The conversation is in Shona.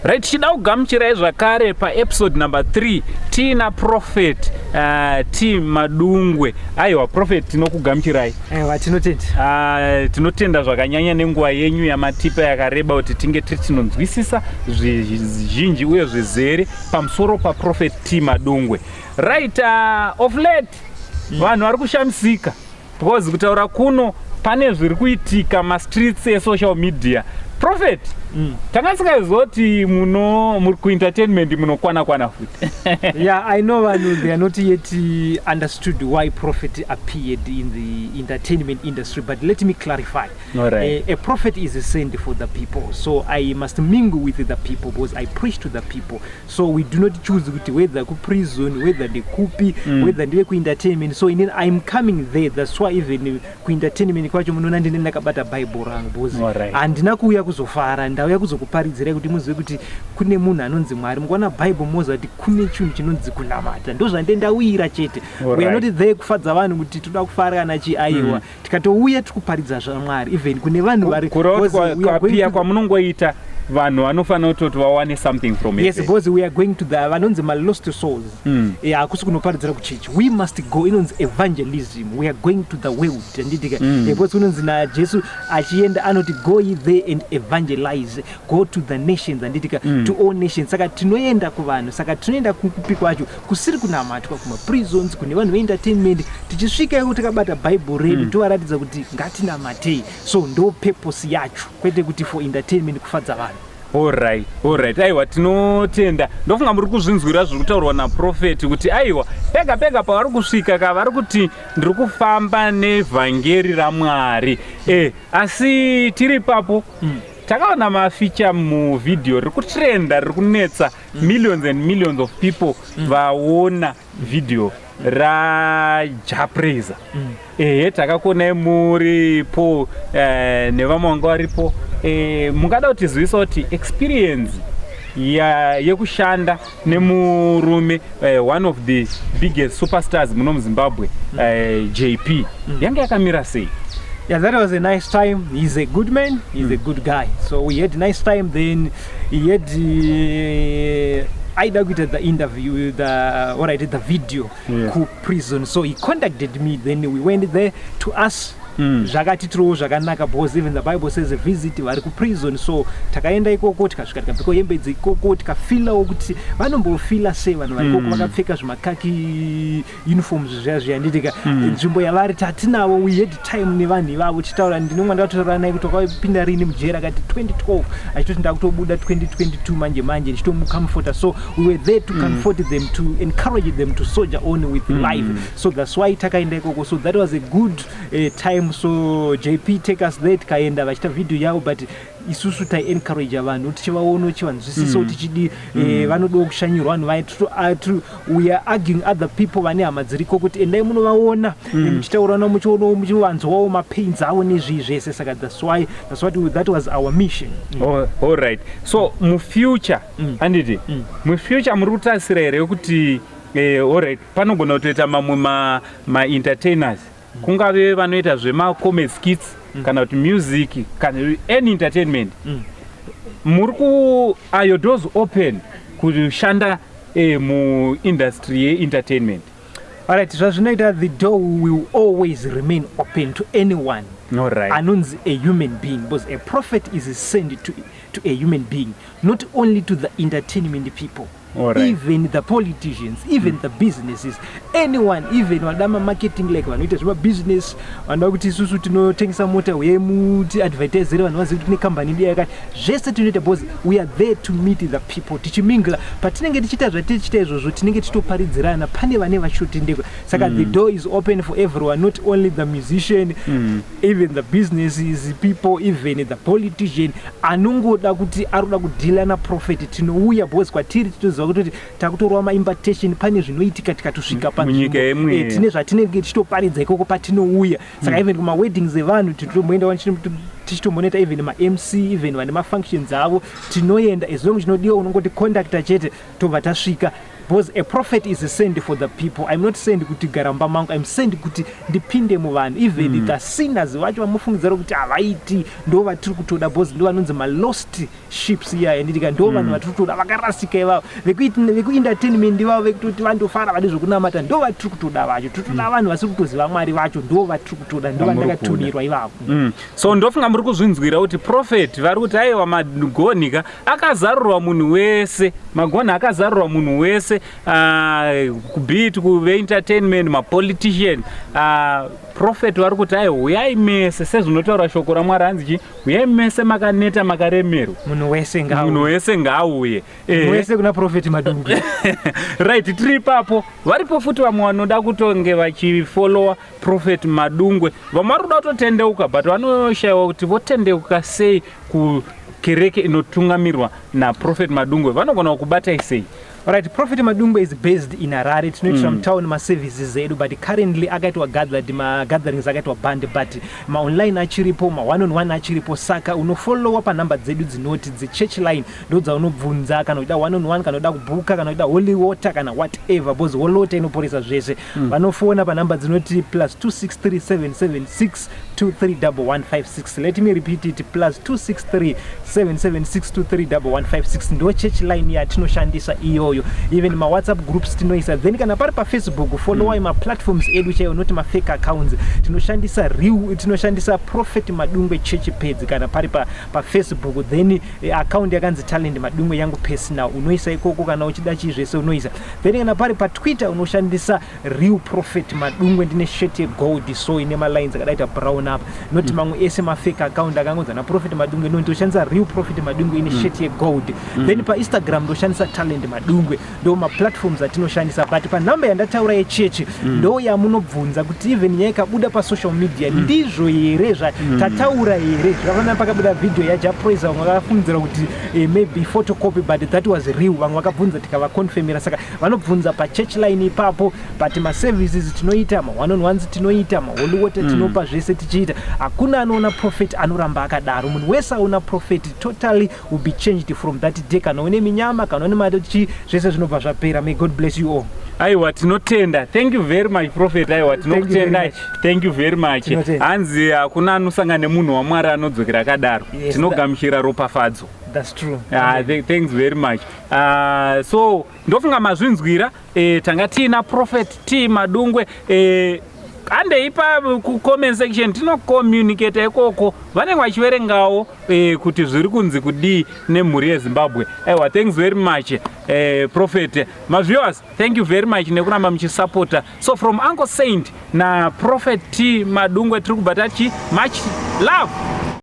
Right, tichida kugamuchirai zvakare paepisode number 3 tiina Prophet T Madungwe. Aiwa, Prophet, tinokugamuchirai. Aiwa, tinotenda. Tinotenda zvakanyanya nenguva yenyu yamatipa yakareba kuti tinge tiri tinonzwisisa zvizhinji uye zvizere pamusoro paProphet T Madungwe. Right, of late vanhu vari kushamisika because kutaura kuno pane zviri kuitika mastreets esocial media. Prophet, tanga tisingazoti muno muri kuentertainment munokwana kwana futi. Yeah, I know vanhu, they are not yet understood why Prophet appeared in the entertainment industry, but let me clarify. A prophet is sent for the people, so I must mingle with the people because I preach to the people. So we do not choose kuti whether kuprison, whether ndekupi, whether ndive kuentertainment. So inini I'm coming there. That's why even kuentertainment kwacho munoona ndine ndakabata Bible rangu because handina kuuya kuzofara, ndauya kuzokuparidzirai kuti muzive kuti kune munhu anonzi Mwari. Mukaona Bible moziva kuti kune chinhu chinonzi kunamata. Ndo zvandendawira chete. We are not there kufadza vanhu kuti toda kufara kana chi, aiwa. Tikatouya tiri kuparidza zvaMwari even kune vanhu vari Kureva kuti kwapiya kwamunongoita, vanhu vanofanira kutoti vawane something from Yes, because we are going to the vanonzi malost souls. Hakusi kunoparidzira kuchechi. We must go, inonzi evangelism. We are going to the world, handitika? Because kunonzi naJesu achienda anoti, "Go ye there and evangelize, go to the nations," handitika? To all nations. Saka tinoenda kuvanhu. Saka tinoenda kupi kwacho kusiri kunamatwa? Kumaprisons, kune vanhu veentertainment. Tichisvika iko takabata Bhaibheri redu, tovaratidza kuti ngatinamatei. So ndo purpose yacho, kwete kuti for entertainment, kufadza vanhu. Alright, aiwa, tinotenda. Ndofunga muri kuzvinzwira zviri kutaurwa naProphet kuti aiwa, pega pega pavari kusvika ka, vari kuti ndiri kufamba nevhangeri raMwari. Asi tiri ipapo, takaona mafeature muvhidhiyo riri kutrenda, riri kunetsa, millions and millions of people vaona vhidhiyo raJah Prayzah. Ehe, takakuonai muripo nevamwe vanga varipo. Mungada kutizivisa kuti experience yekushanda nemurume, one of the biggest superstars muno muZimbabwe, JP, yanga yakamira sei? Yeah, that was a nice time. He's a good man. He's a good guy. So we had nice time. Then he had aida kuita the interview, the what I did, the video ku prison. So he contacted me. Then we went there to us. Zvakatitirawo zvakanaka because even the Bible says a visit vari kuprison. So takaenda ikoko, tikasvika, tikapfekawo hembe dzeikoko, tikafeelawo kuti vanombofeela sei vanhu vari ikoko vakapfeka zvimakhaki uniforms zviya zviya, handitika? Nzvimbo yavari tatinavo. We had time nevanhu ivavo tichitaura. Ndinomwe ndakatotaura naye kuti wakapinda rini mujeri, akati 2012, achitoti ndakutobuda 2022 manje manje, ndichitomucomforta. So we were there to comfort them, to encourage them to soldier on with life. So that's why takaenda ikoko. So that was a good time. So JP take us there, tikaenda vachiita video yavo, but isusu taiencourage vanhu tichivaona, tichivanzwisisa kuti chidi vanodawo kushanyirwa vanhu vaya. We are arguing other people vane hama dziriko kuti endai munovaona, muchitaura navo, muchionawo, muchivanzwawo mapains avo nezvii zvese. Saka that's why that was our mission. Oh, all right, so mufuture, handiti, mufuture muri kutarisira here kuti alright, panogona kutoita mamwe maentertainers, kungave vanoita zvemacomedy skits kana kuti music kana any entertainment, muri ku are your doors open kushanda muindustry yeentertainment? Alright, zvazvinoita, the door will always remain open to anyone anonzi a human being, because a prophet is sent to a human being, not only to the entertainment people, even the politicians, even the businesses, anyone, even vanoda mamarketing, like vanoita zvemabusiness, vanoda kuti isusu tinotengesa mota, hwemutiadvertisere vanhu vazive kuti tine kambani idi yakati. Zvese tinoita because we are there to meet the people, tichimingla. Patinenge tichiita zvatichiita izvozvo, tinenge tichitoparidzirana, pane vane vachitotendekwa. Saka the door is open for everyone, not only the musician, even the businesses people, even the politician anongoda kuti ari kuda kudeala naprophet. Tinouya because kwatiri titoziva kutoti takutorwa maimpartation, pane zvinoitika tikatosvika Munyika yemweya. Tine zvatinenge tichitoparidza ikoko patinouya. Saka even kumaweddings evanhu tinotomboenda, tichitombonoita even maMC, even vane mafunctions avo tinoenda. As long chinodiwa unongoti contacta chete, tobva tasvika. Because a prophet is sent for the people. I'm not sent kuti gara mumba mangu, I'm sent kuti ndipinde muvanhu, even the sinners vacho vamufungidzira kuti havaiti, ndo vatiri kutoda, because ndo vanonzi malost sheeps iya, handitika? Ndo vanhu vatiri kutoda, vakarasika ivavo, vekuentertainment ivavo, vekutoti vandofara vade zvokunamata, ndo vatiri kutoda vacho. Tiri kutoda vanhu vasiri kutoziva Mwari vacho, ndo vatiri kutoda, ndo Vamuri vandakatumirwa ivavo. So ndofunga muri kuzvinzwira kuti prophet vari kuti aiwa, magonhi ka akazarurwa munhu wese, magonhi akazarurwa munhu wese, kubit kuve-entertainment, mapolitician. Prophet vari kuti aiwa, uyai mese, sezvinotaura shoko raMwari, hanzi chi? Uyai mese makaneta, makaremerwa. Munhu wese Munhu ngauye. wese ngaauye. Munhu wese kuna Prophet Madungwe. Right, tiri ipapo. Varipo futi vamwe vanoda kutonge vachifollowa Prophet Madungwe. Vamwe vari kuda kutotendeuka, but vanoshayiwa kuti votendeuka sei kukereke inotungamirwa naProphet Madungwe. Vanogona kubatai sei? Alright, Prophet Madungwe is based in Harare. Tinoitira mutown maservices edu, but currently akaitwa gathered, magatherings akaitwa banned, but maonline achiripo, ma1 on 1 achiripo. Saka unofollowa panhamba dzedu dzinoti dzechurch line, ndo dzaunobvunza kana uchida 1 on 1, kana uchida kubhuka, kana uchida holy water, kana whatever, because holy water inoporesa zvese. Vanofona panhamba dzinoti +263 776 231156. Let me repeat it: +263 776 231156. Ndo church line yatinoshandisa iyoyo. Even mawhatsapp groups tinoisa. Then kana pari pafacebook, followai maplatforms edu chaiwo, noti mafake accounts. Tinoshandisa real, tinoshandisa Prophet Madungwe Church page kana pari pafacebook. Then account yakanzi Talent Madungwe, yangu personal, unoisa ikoko kana uchida chii zvese unoisa. Then kana pari patwitter, unoshandisa real Prophet Madungwe. Ndine shirt yegold, so ine malines akadaita brown up, not mamwe ese mafake account akangonzi na Prophet Madungwe. No, ndoshandisa real Prophet Madungwe ine shirt yegold. Then painstagram ndoshandisa Talent Madungwe. Ndo maplatforms atinoshandisa, but panhamba yandataura yechechi ndo yamunobvunza kuti even nyaya ikabuda pasocial media, ndizvo here zvatataura here? Zvakafanana pakabuda video yaJah Prayzah, vamwe vakafungidzira kuti maybe photocopy, but that was real. Vamwe vakabvunza, tikavakonfirmira. Saka vanobvunza pachurch line ipapo. But maservices tinoita, ma1 on ones tinoita, maholy water tinopa, zvese tichiita. Hakuna anoona prophet anoramba akadaro. Munhu wese aona prophet totally will be changed from that day. Kana une minyama, kana une machi, zvese zvinobva zvapera. May God bless you all. Aiwa, tinotenda. Thank you very much, Prophet. Aiwa, tinokutendai. Much. Thank you very much. Tinotenda. Hanzi hakuna anosangana nemunhu waMwari anodzokera akadaro. Tinogamuchira ropafadzo. That's true. Ah, thanks very much. So ndofunga mazvinzwira. Tanga tiina Prophet T Madungwe. Handei pa kucomment section, tinocommunicata ikoko, vanenge vachiverengawo kuti zviri kunzi kudii nemhuri yeZimbabwe. Aiwa, thanks very much, Prophet. Maviewers, thank you very much nekuramba muchisapota. So from Uncle Saint naProphet T Madungwe, tiri kubva tachi much love.